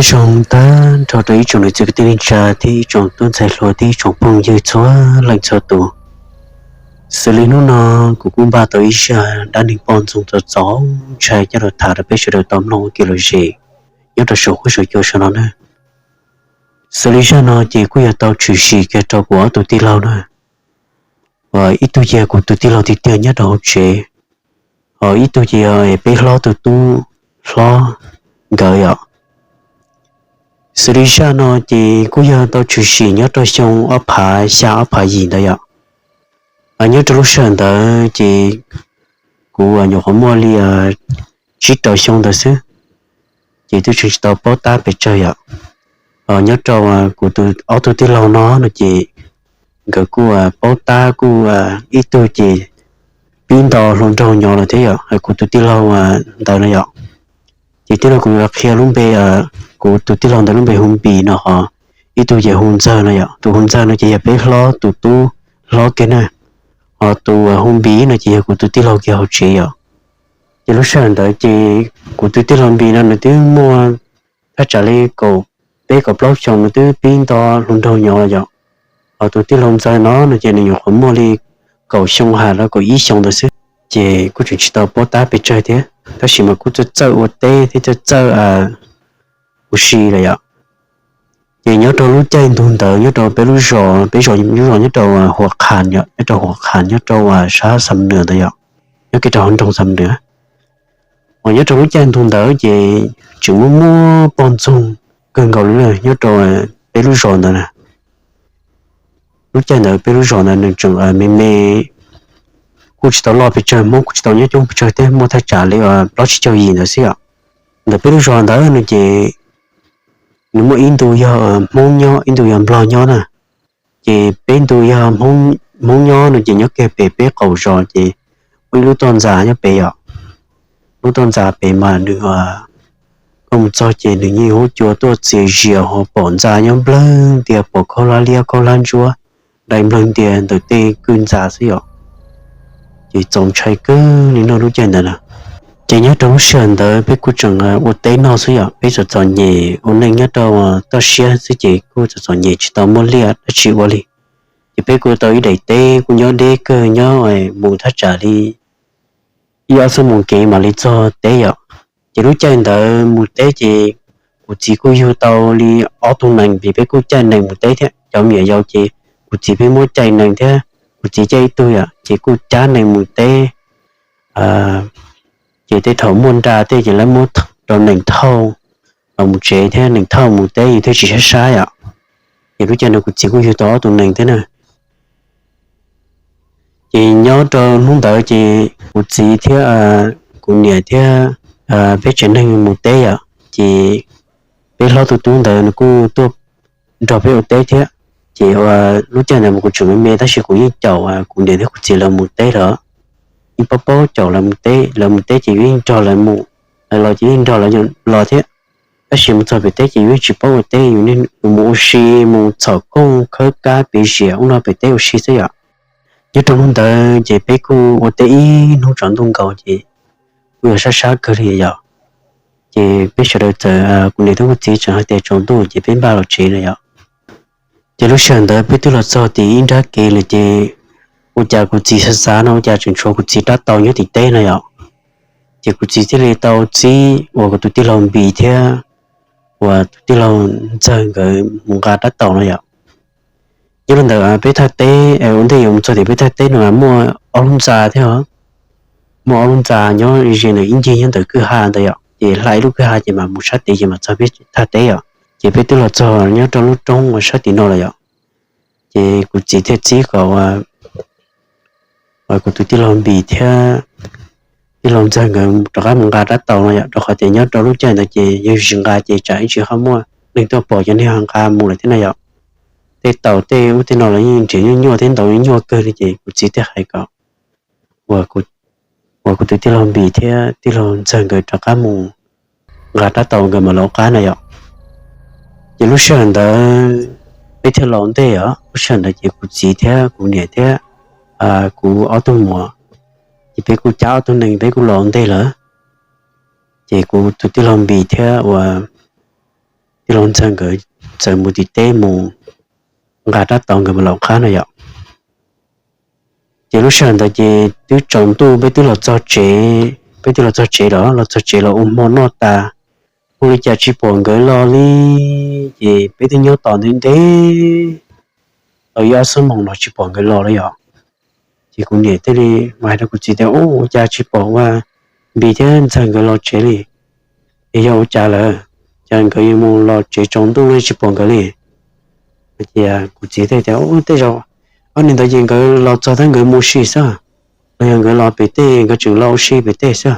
Zoo tag nrho rau ib tsoom niam txiv kwv tij neej tsa thiab ib tsoom tub ntxhais hluas thiab ib tsoom phooj ywg txhua leej txhua tus. Xws li hnub no kuv kuj npaj tau ib zaj dab neeg poj ntxoog txaus txaus ntshai coj los tham rau peb sawv daws tau mloog ua kev lom zem nyob rau saum huab saum cua saum no na. Xws li zaj no ces kuj yog tau tshwm sim kiag rau kuv ob tug tij laug na. Ib tug ces yog kuv tus tij laug tiag tiag nyob rau hauv tsev, ho ib tug ces yog peb hlob tus tub hlob nkawd yom. Xws li zaj no ces kuj yog tau tshwm sim nyob rau xyoo ob phav xya ob phav yim ntawd yom. Nyob rau lub sij hawm ntawd ces kuv nyuam qhuav muaj li tsib rau xyoo ntawd xwb, ces twb tseem tsis tau paub tab pes tsawg yom. Nyob rau kuv tus ob tug tij laug no no ces nkawd kuj paub tab kuj ib tug ces pib nto hluas nraug nyob lawm thiab yom, kuv tus tij laug ntawd no yom. Ces tij laug kuv yuav qhia lub npe, kuv tus tij laug ntawd lub npe hu Npis no ho ib tug ces hu Ntxawg no yom. Tus hu Ntxawg no ces yog peb hlob tus tub hlob kiag na, ho tus hu Npis no ces yog kuv tus tij laug kiag hauv tsev yom. Ces lub sij hawm ntawd ces kuv tus tij laug Npis no nws twb muaj thaj tsam li kaum peb kaum plaub xyoos, nws twb pib nto hluas nraug nyob lawm yom. Ho tus tij laug Ntxawg no no ces nws nyuam qhuav muaj li kaum xyoo hais los kaum ib xyoos ntawd xwb, ces kuj tseem tsis tau paub tab pes tsawg thiab, tab sis mas kuj txawj txawj ua teb thiab txawj txawj ua si lawm yom. Ces nyob rau lub caij ntuj ntawd nyob rau peb lub zos, peb zos lub zos nyob rau Huas Qhas yom, nyob rau Huas Qhas nyob rau sab Xam Nwm ntawd yom, nyob kiag rau hauv nroog Xam Nwm. Uas nyob rau lub caij ntuj ntawd ces tseem muaj muaj poj ntxoog kawg nkaus li nyob rau peb lub zos ntawd na. Lub caij ntawd peb lub zos ntawd nws tseem me me, kuj tsis tau loj pes tsawg, Hmoob kuj tsis tau nyob coob pes tsawg thiab, muaj thaj tsam li plaub tsib caug yim ntawd xwb yom. Ntawm peb lub zos ntawd no ces nws muaj ib ntu yog Hmoob nyob, ib ntu yog Nplog nyob na. Ces peb ntu yog Hmoob nyob no ces nyob kiag pem peb qaum zos ces muaj ib lub toj ntxas nyob pem yom. Lub toj ntxas pem mas nws, koj mus txog ces nws yeej huab cua tuaj txias zias ho pom ntxa nyob nplawg ntias, pom khaub hlab liab khaub hlab ntsuab dai nplawg ntias ntawm tej kwj ntxa xwb yom. Ces txaus ntshai kawg li no lub caij ntawd na. Ces nyob rau lub sij hawm ntawd peb kuj tseem ua teb noj xwb yom, peb txom txom nyem ua neej nyob rau toj siab xwb ces kuj txom txom nyem tsis tau muaj liaj dab tsi ua li. Ces peb kuj tau ib daim teb kuj nyob deb kawg, nyob mus thaj tsam li ib ob xuab moos kev mam li txog teb yom. Ces lub caij ntawd mus teb ces kuv txiv kuj yug tau li ob tug nees, vim peb kuj caij nees mus teb thiab, cov me nyuam yaus ces kuv txiv pheej muab caij nees thiab, kuv txiv caij ib tug yom, ces kuj cab nees mus teb. Ces tej thaum muaj nra tej ces lawv muab rau nees thauj los mus tsev thiab, nees thauj mus teb yus thiaj tsis sab sab yom. Ces lub caij no kuv txiv kuj yug tau ob tug nees thiab na. Ces nyob rau hnub ntawd ces kuv txiv thiab kuv niam thiab peb tsev neeg mus teb yom, ces peb hlob tus tub ntawd nws kuj tuaj nrog peb ua teb thiab. Ces lub caij ntawd mas kuv tseem me me tab sis kuv yeej caum kuv niam thiab kuv txiv lawv mus teb lawm, yeej paub paub caum lawv mus teb, lawv mus teb ces yus yeej nrog lawv mus, lawv los ces yeej nrog lawv los thiab. Tab sis mus txog pem teb ces yus yeej tsis paub ua teb, yus mus ua si, mus txhom kooj khawb kab piv ziam ub no pem teb ua si xwb yom. Nyob rau hnub ntawd ces peb kuj ua teb ib hnub tsaus ntuj nkaus ces kuj yog sab sab kawg li yom. Ces peb sawv daws txawm, kuv niam thiab kuv txiv tseem hais tias tsaus ntuj ces peb npaj los tsev no yom. Ces lub sij hawm ntawd peb twb los txog tim ib nrab kev lawm ces ua cas kuv txiv xav xav no ua cas tseem tshuav kuv txiv rab taus nyob tim teb no yom. Ces kuv txiv thiaj li tau txib uas kuv tus tij laug Npis thiab uas tus tij laug Ntxawg nkawd mus nqa rab taus no yom. Nyob rau ntawm peb thaj teb, ua ntej yuav mus txog tim peb thaj teb no muaj ob lub ntxa thiab, muaj ob lub ntxa nyob ze ntawm ib ncig nyob ntawm kwj ha ntawd yom, ces hla ib lub kwj ha ces mam mus sab tid ces mam txog peb thaj teb yom. Ces peb twb los txog nyob rau lub roob uas sab tim no lawm yom. Ces kuv txiv thiaj txib kom uas kuv tus tij laug Npis thiab tij laug Ntxawg nkawd rov qab mus nqa rab taus no yom, rau qhov tias nyob rau lub caij ntawd ces yog tsis nqa ces tsam ib tsam ho muaj neeg tuaj pom cov neeg ho nqa mus lawm thiab no yom. Tej taus tej ub tej no los yeej nrhiav nyuaj nyuaj thiab ntaus nyuaj kawg li ces kuv txiv thiaj hais kom uas kuv tus tij laug Npis thiab tij laug Ntxawg nkawd rov qab mus nqa rab taus nkawd mam los qab no yom. Ces lub sij hawm ntawd peb thiaj los ntej os, lub sij hawm ntawd ces kuv txiv thiab kuv niam thiab kuv ob tug muam, ces peb kuj cab ob tug nees peb kuj los ntej lawm. Ces kuv tus tij laug Npis thiab uas tij laug ntxawg nkawd txawm mus tim teb mus nqa rab tau nkawd mus los qab no yom. Ces lub sij hawm ntawd ces twb tsaus ntuj, peb twb los txog tsev, peb twb los txog tsev los los txog tsev los ua hmo noj tas, ua li cas tsis pom nkawd los li. Ces peb twb nyob tos ntev ntev tau ib ob xuab moos los tsis pom nkawd los li yom. Ces kuv niam thiaj li mas hais rau kuv txiv tias, Ub, ua cas tsis pom ua Npis thiab Ntxawg nkawd los tsev li? Es yog ua cas lawm? Cas nkawd yuav mus los tsev tsaus ntuj no tsis pom nkawd li? Ces kuv txiv thiaj tias, Ub, tej zaum ob niag ntawd ces nkawd los txog thiab nkawd mus ua si xwb, los yog nkawd los pem tej, nkawd tseem los ua si pem tej xwb.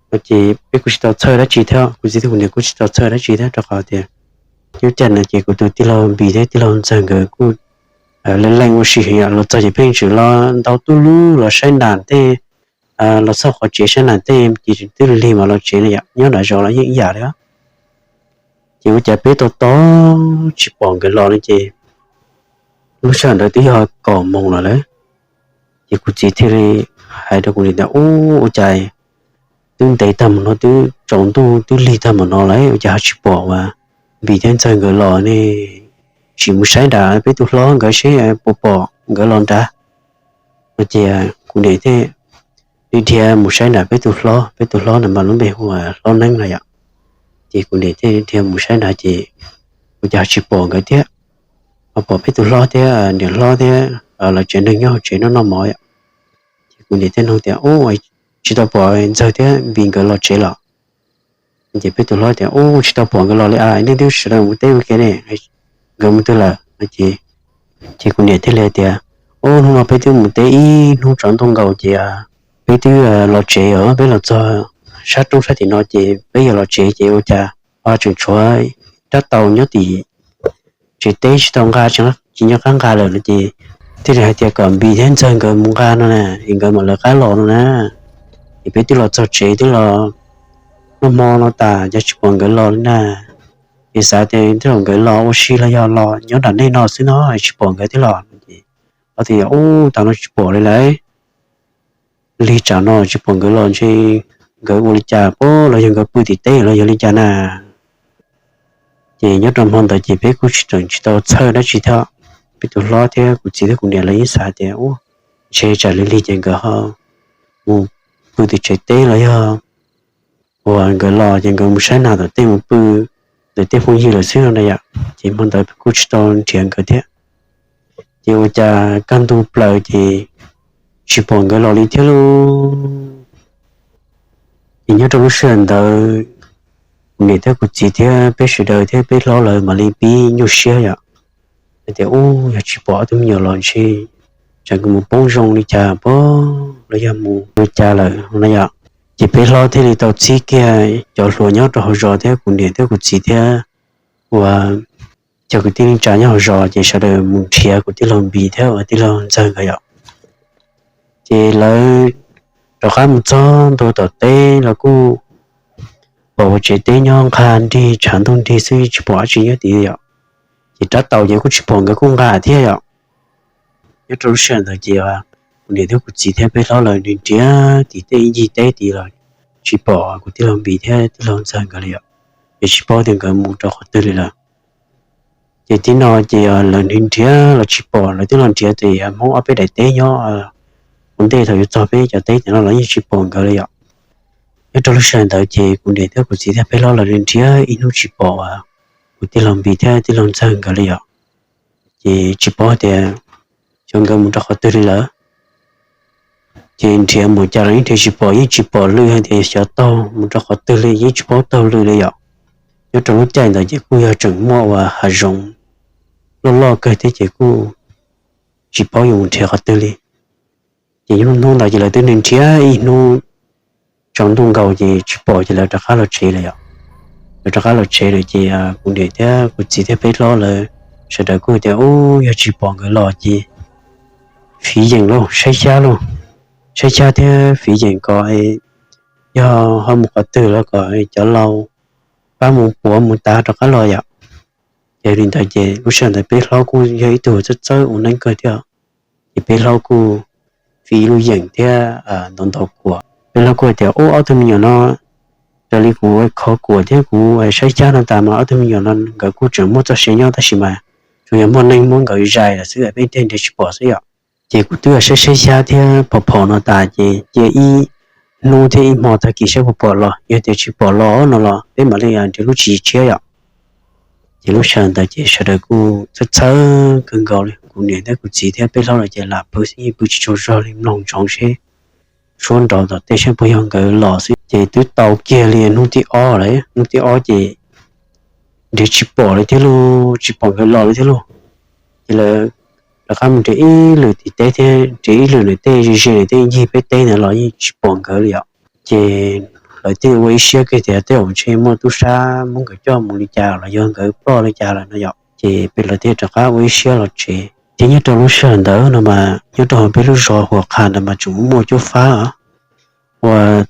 Ces peb kuj tsis tau txhawj dab tsi thiab, kuv txiv thiab kuv niam kuj tsis tau txhawj dab tsi thiab, rau qhov tias lub caij no ces kuv tus tij laug Npis thiab tij laug Ntxawg nkawd kuj leej leej ua si heev yom. Los txog ces pheej tseem los ntaus tuj lub los saib nram tej, los txog qhov tsev saib nram tej ces twb lig lig mas los tsev no yom, nyob nram zos los yeej ib yam li. Ces ua cas peb tos tos tsis pom nkawd los li ces lub sij hawm ntawd twb yog kaum moos los lawm. Ces kuv txiv thiaj li hais rau kuv niam tias, Ub, ua cas twb ntev tag mus no, twb tsaus ntuj twb lig tag mus no lawm, ua cas ho tsis pom ua Npis thiab Ntxawg nkawd los ne? Sim mus saib nram peb tus hlob nkawd seb puas pom nkawd los nrad. No ces kuv niam thiaj li dhia mus saib nram peb tus hlob, peb tus hlob ntawd mas lub npe hu ua Hlob Neeb no yom. Ces kuv niam thiaj dhia mus saib nrad ces ua cas ho tsis pom nkawd thiab, ho pom peb tus hlob thiab niam hlob thiab lawv tsev neeg nyob hauv tsev noj noj mov yom. Ces kuv niam thiaj nug tias, Ub, tsis tau pom Ntxawg thiab Npis nkawd los tsev los? Ces peb tus hlob tias, Ub, tsis tau pom nkawd los li as, nej twb sawv daws mus teb ua ke ne, nkawd mus twg lawm? Ces kuv niam thiaj li tias, Ub, hnub no peb twb mus teb ib hnub tsaus ntuj nkaus ces peb twb los tsev os, peb los txog sab roob sab tim no ces peb yuav los tsev ces ua cas ho tseem tshuav rab taus nyob tim tsev teb tsis tau nqa, tsis nco qab nqa lawm no ces thiaj li hais tias kom Npis thiab Ntxawg nkawd mus nqa no na, es nkawd mam lawv qab los no na. Es peb twb los txog tsev twb los noj hmo no tas cas tsis pom nkawd los li na. Es xav tias tej zaum nkawd los ua si los yog los nyob nram nej no xwb no, tsis pom nkawd thiab los no ces ob tug tias, Ub, tam no tsis pom li lawm, lig tsam no tsis pom nkawd los ntshe nkawd ua li cas pob, los yog nkawd pw tim teb los yog li cas na. Ces nyob rau hmo ntawd ces peb kuj tsis tseem tsis tau txhawj dab tsi thiab. Peb tus hlob thiab kuv txiv thiab kuv niam lawv yeej xav tias, Ub, ntshe tsam li lig ces nkawd ho mus pw tim tsev teb los yog uas nkawd los ces nkawd mus saib nas tom tej mus pw ntawm tej phooj ywg lawm xwb no na yom. Ces hmo ntawd kuj tsis tau nrhiav nkawd thiab. Ces ua cas kaj ntug plaws ces tsis pom nkawd los li thiab lauj. Ces nyob rau lub sij hawm ntawd kuv niam thiab kuv txiv thiab peb sawv daws thiab peb hlob lawv mam li pib nyuaj siab yom. Hais tias, Ub, yog tsis pom ob tug me nyuam los ntshe tsam nkawd mus poob zoo li cas pob los yog mus ua cas lawm no yom. Ces peb hlob thiaj li tau txib kiag cov hluas nyob rau hauv zos thiab kuv niam thiab kuv txiv thiab uas cov kwv tij neej tsa nyob hauv zos ces sawv daws mus nrhiav kuv tij laug Npis thiab uas tij laug Ntxawg nkawd yom. Ces lawv rov qab mus txog ntua tom teb los kuj pom ua tsev teb nyob nqha nrig tshav ntuj nrig xwb, tsis pom dab tsi nyob tid yom. Ces rab taus ces kuj tsis pom nkawd kuj nqa thiab yom. Nyob rau lub sij hawm ntawd ces kuv niam thiab kuv txiv thiab peb hlob lawv nrhiav nrhiav tim tej ncig teb tid los tsis pom kuv tij laug Npis thiab tij laug Ntxawg nkawd li yom. Ces tsis paub tias nkawd mus rau qhov twg li lawm. Ces tib no ces lawv nrhiav nrhiav los tsis pom, lawv twb los nrhiav ces Hmoob ob peb daim teb nyob ua ntej thaum yuav txog peb cov teb ces no los yeej tsis pom nkawd li yom. Nyob rau lub sij hawm ntawd ces kuv niam thiab kuv txiv thiab peb hlob lawv nrhiav ib hnub tsis pom kuv tij laug Npis thiab tij laug Ntxawg nkawd li yom. Ces tsis paub tias xyov nkawd mus rau qhov twg li lawm. Ces nrhiav npaum cas los yeej nrhiav tsis pom, yeej tsis pom lwm hais tias xyov taug mus rau qhov twg li, yeej tsis paub taug lwm li yom. Nyob rau lub caij ntawd ces kuj yog tseem muaj ua hav zoov loj loj kawg thiab ces kuj tsis paub yuav mus nrhiav qhov twg li. Ces hnub ntawd ces lawv twb nrhiav ib hnub tsaus ntuj nkaus ces tsis pom ces lawv rov qab los tsev lawm yom. Lawv rov qab los tsev lawm ces kuv niam thiab kuv txiv thiab peb hlob lawv sawv daws kuj tias, Ub, yog tsis pom nkawd los ces fiv yeem lauj, saib xyab lauj, saib xyab thiab fiv yeem kom yog ho mus qhov twg los kom cov laus pab mus puav mus tav rov qab los yom. Ces li ntawd ces lub sij hawm ntawd peb hlob kuj yog ib tug txawj txawj ua neeb kawg thiab. Ces peb hlob kuj fiv ib lub yeem thiab ntaus ntaus kuam. Peb hlob kuj hais tias, Ub, ob tug me nyuam no Raws li kuv khov kuam thiab kuv saib xyab no tas mas ob tug me nyuam no nkawd kuj tseem muaj txoj sia nyob tab sis mas tsuas yog muaj neeg muab nkawd zais lawm xwb, peb tej nrhiav tsis pom xwb yom. Ces kuv twb saib saib xyab thiab phom phom no tas ces cia ib hnub thiab ib hmo tag kis saib puas pom los, yog tias tsis pom los no los peb mam li nrhiav lub tswv tshiab yom. Ces lub sij hawm ntawd ces sawv daws kuj txhawj txhawj kawg nkaus li, kuv niam thiab kuv txiv thiab peb hlob lawv ces lam pw xwb, yeej pw tsis tsaug zog li, mloog ntsoov seb suab nrov tom tej seb puas yog nkawd los xwb. Ces twb tau kiag li hnub thib ob lawm, hnub thib ob ces nrhiav tsis pom li thiab lauj, tsis pom nkawd los li thiab lauj. Ces lawv rov qab mus nrhiav ib lwm tim teb thiab nrhiav ib lwm nws tej ze ze nws tej ncig peb teb ntawd los yeej tsis pom nkawd li yom. Ces lawv thiaj ua ib siab kiag tias tej zaum ntshe muaj tub sab muab nkawd coj mus li cas los yog nkawd ploj li cas lawm no yom. Ces peb lawv thiaj rov qab ua ib siab los tsev. Ces nyob rau lub sij hawm ntawd no mas nyob rau hauv peb lub zos Huam Qha ntawd mas tseem muaj cuab fab uas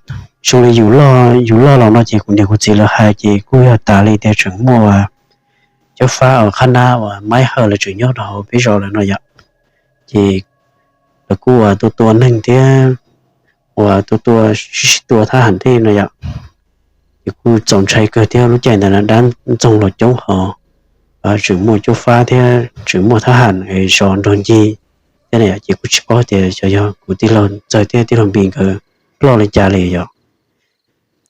zoo li yus loj, yus loj los no ces kuv niam kuv txiv lawv hais ces kuj yog tas li tias tseem muaj cuab fab uas qhab nab uas maib hawm lawv tseem nyob rau hauv peb zos lawm no yom. Ces lawv kuj ua tua tua neeg thiab uas tua tua sib sib tua thab ham tej no yom. Ces kuj txaus ntshai kawg thiab, lub caij ntawd dab ntxoog los coob hos, tseem muaj cuab fab thiab tseem muaj thab ham zov nrog ncig thiab na yom. Ces kuj tsis paub tias xyov yog kuv tij laug Ntxawg thiab tij laug Npis nkawd ploj li cas li yom.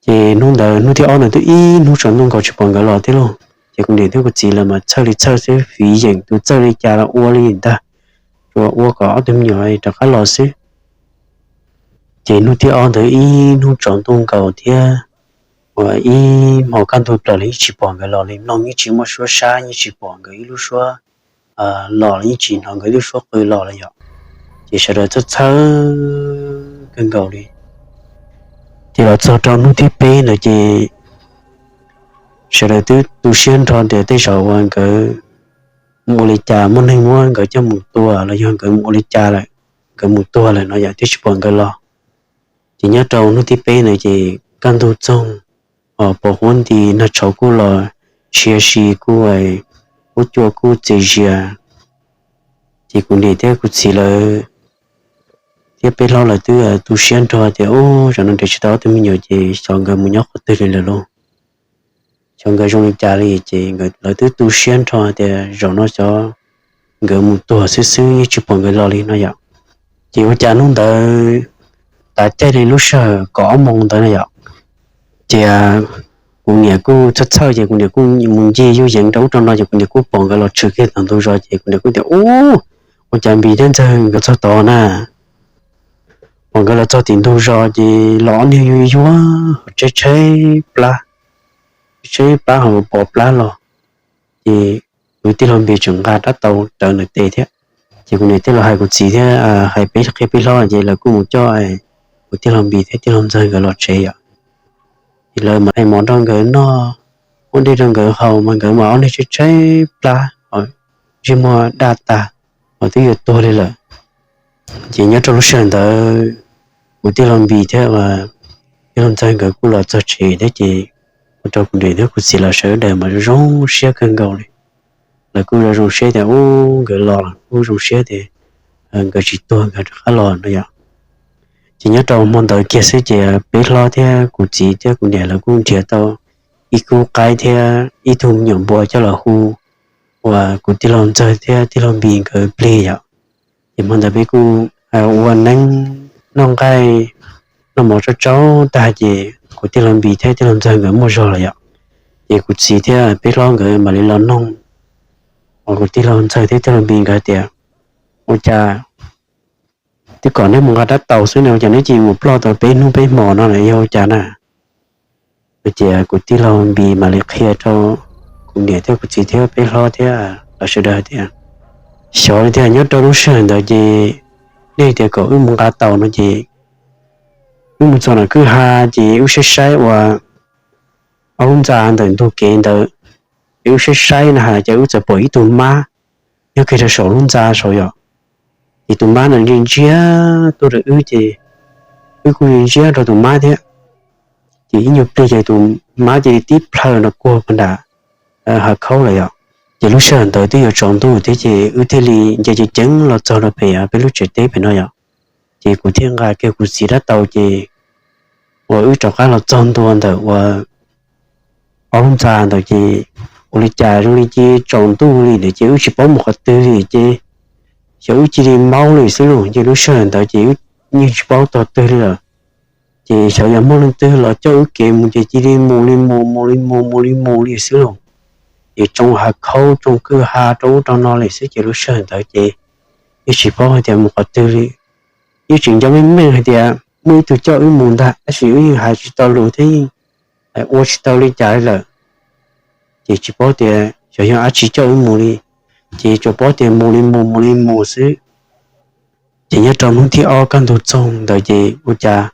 Ces hnub ntawd hnub thib ob ntawd twb ib hnub tsaus ntuj nkaus tsis pom nkawd los thiab lauj. Ces kuv niam thiab kuv txiv lawv mas txhawj li txhawj xwb, fiv yeem tus txawj li cas los ua li ntag, tsuas ua kom ob tug me nyuam rov qab los xwb. Ces hnub thib ob ntawd ib hnub tsaus ntuj nkaus thiab uas ib hmo kaj ntug plaws los yeej tsis pom nkawd los li, mloog yeej tsis muaj suab sab, yeej tsis pom nkawd ib lub suab los, yeej tsis hnov nkawd ib lub suab qw los li yom. Ces sawv daws txhawj txhawj kawg nkaus li. Ces los txog rau hnub thib peb ntawd ces sawv daws twb tu siab nrho tias tej zaum uas nkawd mus ua li cas, muaj neeg muab nkawd coj mus tua los yog nkawd mus ua li cas lawm, nkawd mus tuag lawm no yom, twb tsis pom nkawd los. Ces nyob rau hnub thib peb ntawd ces kaj ntug txoog, pos huab nti nag tshauv kuj los tshia si, kuj huab cua kuj txias zias. Ces kuv niam thiab kuv txiv lawv thiab peb hlob lawv twb tu siab nrho tias, Ub, zaum no nrhiav tsis tau ob tug me nyuam ces xyov nkawd mus nyob qhov twg li lawm lauj, xyov nkawd zoo li cas li. Ces lawv twb tu siab nrho tias zaum no xyov nkawd mus tuag xwb xwb, yeej tsis pom nkawd los li no yom. Ces ua cas hnub ntawd tav caij li lub sij hawm kaum ob moos ntawd na yom, ces kuv niam kuj txhawj txhawj ces kuv niam kuj mus ncig yuj yeev rau ub rau no ces kuv niam kuj pom nkawd los tshwm kiag tom ntug zos ces kuv niam kuj tias, Ub, ua cas Npis thiab Ntxawg nkawd txog tod na? Pom nkawd los txog tim ntug zos ces los ob niag yuag yuag, tshaib tshaib plab, tshaib plab ho pom plab los. Ces kuv tij laug Npis tseem nqa rab taus rawv ntawm tes thiab. Ces kuv niam thiaj los hais kuv txiv thiab hais peb qhia peb hlob ces lawv kuj mus coj kuv tij laug Npis thiab tij laug Ntxawg nkawd los tsev yom. Ces lawv mam hais mov rau nkawd noj, ua dej rau nkawd haus mas nkawd mas ob niag tshaib tshaib plab, ntsej muag daj tas, ho twb yuav tuag li lawm. Ces nyob rau lub sij hawm ntawd kuv tij laug Npis thiab tij laug Ntxawg nkawd kuj los txog tsev thiab ces ua rau kuv niam thiab kuv txiv lawv sawv daws mas zoo siab kawg nkaus li. Lawv kuj zoo siab tias ub nkawd los, kuj zoo siab tias nkawd tsis tuag nkawd rov qab los no yom. Ces nyob rau hmo ntawd kiag xwb ces peb hlob thiab kuv txiv thiab kuv niam lawv kuj nrhiav tau ib khub qaib thiab ib tug me nyuam npua coj los hu uas kuv tij laug Ntxawg thiab tij laug Npis nkawd plig yom. Ces hmo ntawd peb kuj ua neeb noj nqaij noj mov tsau tsau tag ces kuv tij laug Npis thiab tij laug Ntxawg nkawd muaj zog lawm yom. Ces kuv txiv thiab peb hlob nkawd mam li los noog uas kuv tij laug Ntxawg thiab tij laug Npis nkawd tias, Ua cas twb kom neb mus nqa rab taus xwb na, ua cas neb cia li mus ploj tau peb hnub peb hmo no na, yog ua cas na? Ces kuv tij laug Npis mam li qhia rau kuv niam thiab kuv txiv thiab peb hlob thiab lawv sawv daws tias, Xyov li tiag, nyob rau lub sij hawm ntawd ces nej tias kom wb mus nqa taus no ces wb mus txog nram kwj ha ces wb saib saib ua ob lub ntxa ntawm ntug kev ntawd, ces wb saib saib na has ces wb txawm pom ib tug mab nyob kiag rau saum lub ntxa saud yom. Ces tus mab ntawd ntsia ntsia tuaj rau wb ces wb kuj ntsia ntsia rau tus mab thiab. Ces ib nyuag pliag ces tus mab cia li tib plhaw no kuag pag nram hav khaub lawm yom. Ces lub sij hawm ntawd twb yuav tsaus ntuj thiab ces wb thiaj li nce ceev ceev los txog rau pem peb lub tsev teb pem no yom. Ces kuv thiaj nqa kiag kuv txiv rab taus ces uas wb rov qab los txog ntua ntawm uas ob lub ntxa ntawd ces ua li cas zoo li cia tsaus ntuj li ntawd ces wb tsis paub mus qhov twg li ces xyov wb cia li maub li xwb lauj. Ces lub sij hawm ntawd ces wb yeej tsis paub tog twg li lawm. Ces xyov yog muaj leej twg los coj wb kev mus ces cia li mus li mus mus li mus mus li mus li xwb lauj. Ces tsoo hav khaub tsoo kwj ha rau ub rau no li xwb ces lub sij hawm ntawd ces yeej tsis paub hais tias mus qhov twg li. Yeej tseem nco meej meej hais tias muaj ib tug coj wb mus ntag tab sis wb yeej hais tsis tau lus thiab yeej ua tsis tau li cas li lawm. Ces tsis paub tias xyov yog dab tsi coj wb mus li, ces tsuas paub tias mus li mus mus li mus xwb. Ces nyob rau hnub thib ob kaj ntug txoog ntawd ces ua cas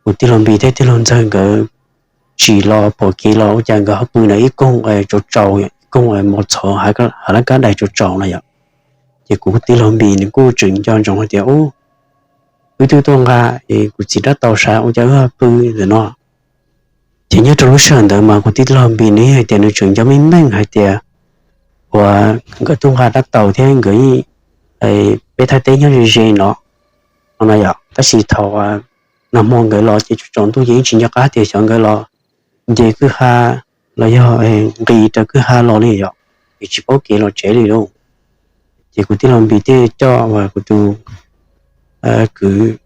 kuv tij laug Npis thiab tij laug Ntxawg nkawd tsim los pom kev los ua cas nkawd ho pw ntawm ib koog tsaus tsaus, ib koog mos txhov hav lab kab dais tsaus tsaus no yom. Ces kuv tij laug Npis nws kuj tseem nco ntsoov hais tias, Ub, wb twb tuaj nqa es kuv txiv rab taus sav ua cas wb ho pw ntawm no? Ces nyob rau lub sij hawm ntawd mas kuv tij laug Npis nws hais tias nws tseem nco meej meej hais tias uas nkawd tuaj nqa rab taus thiab nkawd yeej, peb thaj teb nyob ze ze no no yom. Tab sis thaum nag hmo nkawd los ces tsaus tsaus ntuj ces yeej tsis nco qab tias xyov nkawd los nce kwj ha los yog nqis raws kwj ha los li yom, ces tsis paub kev los tsev li lauj. Ces kuv tij laug Npis thiaj coj uas kuv tus kwv,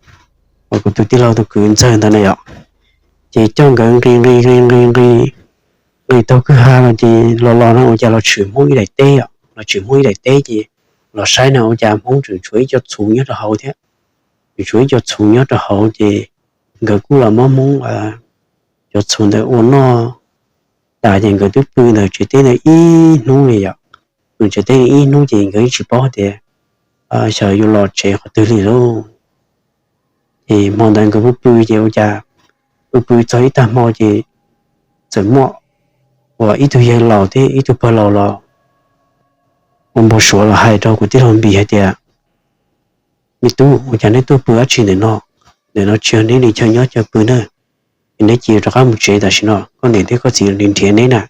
uas kuv tus tij laug tus kwv Ntxawg ntawd na yom, ces coj nkawd nqis nqis nqis nqis nqis nqis taug kwj ha los ces los los no ua cas los tshwm Hmoob ib daim teb os, los tshwm Hmoob ib daim teb ces los saib no ua cas Hmoob tseem tshuav ib co txhuv nyob rau hauv thiab. Tseem tshuav ib co txhuv nyob rau hauv ces nkawd kuj los muab Hmoob cov txhuv ntawd ua noj tas ces nkawd twb pw ntawm tsev teb ntawd ib hnub li yom. Pw tsev teb ib hnub ces nkawd yeej tsis paub tias xyov yuav los tsev qhov twg li lauj. Ces hmo ntawd nkawd pw pw ces ua cas pw pw txog ib tag hmo ces txawm muaj uas ib tug yawg laus thiab ib tug pog laus los ua npau suav los hais rau kuv tij laug Npis hais tias, Me tub, ua cas neb tuaj pw dab tsi ntawm no? Ntawm no tsis yog neb li chaw nyob chaw pw na, es neb cia rov qab mus tsev tam sim no, koj niam thiab koj txiv nrhiav neb na.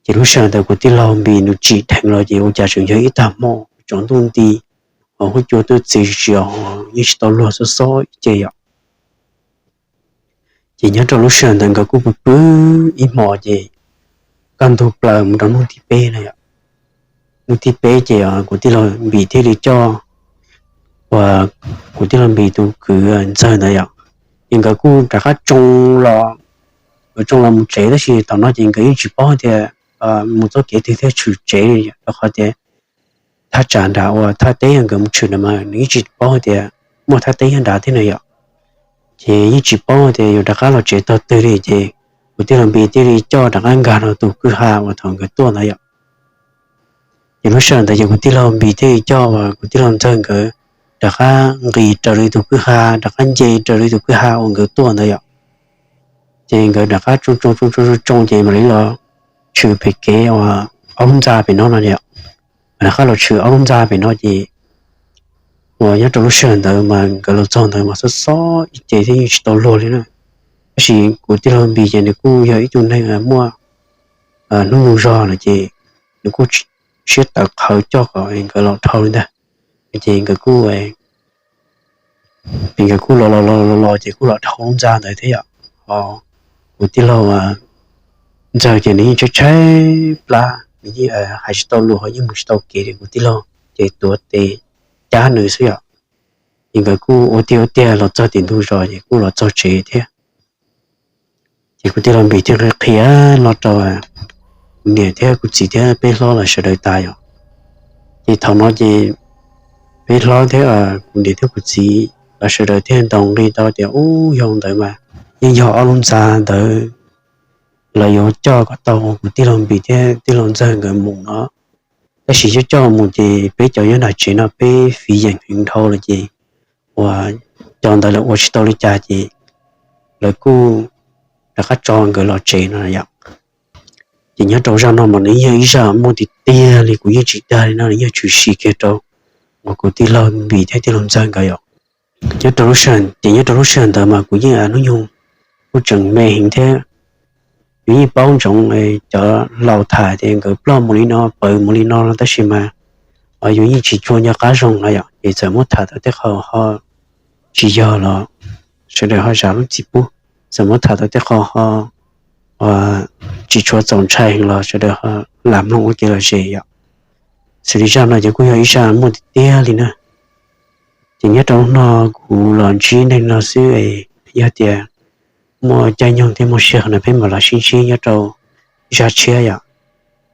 Ces lub sij hawm ntawd kuv tij laug Npis nws tsim dheev los ces ua cas tseem yog ib tag hmo tsaus ntuj nti, ho huab cua tuaj txias tsis tsis os, yeej tsis tau luag xob xob ib ce yom. Ces nyob rau lub sij hawm ntawd nkawd kuj pw pw ib hmo ces kaj ntug plaws mus rau hnub thib peb na yom. Hnub thib peb ces kuv tij laug Npis thiaj li coj uas kuv tij laug Npis tus kwv Ntxawg ntawd yom, ces nkawd kuj rov qab tsoo los, nkawd tsoo los mus tsev tab sis thaum no ces nkawd yeej tsis paub tias mus txoj kev twg thiaj tshwm tsev, rau qhov tias thaj tsam nram uas thaj teb nkawd mus tshwm na mas nws yeej tsis paub tias muaj thaj teb nyob nrad thiab na yom. Ces yeej tsis paub tias yuav rov qab los tsev tog twg li ces kuv tij laug Npis thiaj li coj rov qab nkag rau tus kwj ha uas thaum nkawd tuaj ntawd yom. Ces lub sij hawm ntawd ces kuv tij laug Npis thiaj li coj uas kuv tij laug Ntxawg nkawd rov qab nqis raws li tus kwj ha, rov qab nce raws li tus kwj ha uas nkawd tuaj ntawd yom. Ces nkawd rov qab tsoo tsoo tsoo tsoo tsoo ces mam li los tshwm pem kev uas ob lub ntxa pem no no yom. Rov qab los tshwm ob lub ntxa pem no ces uas nyob rau lub sij hawm ntawd mas nkawd los txog ntawd mas xob xob ib ce thiab yeej tsis tau luag li na. Tab sis kuv tij laug Npis ces nws kuj yog ib tug neeg muaj hnub nyoog zog lawm ces nws kuj siab tawv qhawv coj kom nkawd los dhau li ntag. Ces nkawd kuj, ces nkawd kuj los los los los los ces kuj los dhau lub ntxa ntawd thiab yom. Ho kuv tij laug Ntxawg ces nws yeej tshaib tshaib plab, nws yeej hais tsis tau lus ho yeej mus tsis tau kev li, kuv tij laug ces tuav tes cab nws xwb yom. Ces nkawd kuj ua tiag ua tiag los txog tim ntug zos ces kuj los txog tsev thiab. Ces kuv tij laug Npis thiaj qhia qhia no rau kuv niam thiab kuv txiv thiab peb hlob lawv sawv daws tas yom. Ces thaum no ces peb hlob thiab kuv niam thiab kuv txiv lawv sawv daws thiaj ntaus nqi tau tias ub, yog ntawd mas yeej yog ob lub ntxa ntawd lawv yuav coj kom tau kuv tij laug Npis thiab tij laug Ntxawg nkawd mus no. Tab sis coj coj mus ces peb cov nyob nram tsev no peb fiv yeem heev dhau lawm ces uas cov ntawd lawv ua tsis tau li cas ces lawv kuj rov qab tso nkawd los tsev no yom. Ces nyob rau zaj no mas nws yog ib zaj muaj tiag tiag li, kuv yeej tsis dag li no, nws yog tshwm sim kiag rau uas kuv tij laug Npis thiab tij laug Ntxawg nkawd yom. Nyob rau lub sij hawm, ces nyob rau lub sij hawm ntawd mas kuv yeej hnub nyoog kuj tseem me heev thiab. Yus yeej paub ntsoov cov laus tham tias nkawd ploj mus li no, pawv mus li no no, tab sis mas yus yeej tsis tshua nco qab zoo no yom, ces txawm muab tham tau tej qho ho tsis yog los sawv daws ho zam lub txim pub. Txawm muab tham tau tej qho ho tsis tshua txaus ntshai heev los sawv daws ho lam mloog ua kev lom zem yom. Xws li zaj no ces kuj yog ib zaj muaj tiag tiag li na. Ces nyob rau hnub no kuv los ntsib neeg no xwb, yog tias muaj caij nyoog thiab muaj sij hawm no peb mam los sib ntsib nyob rau zaj tshiab yom.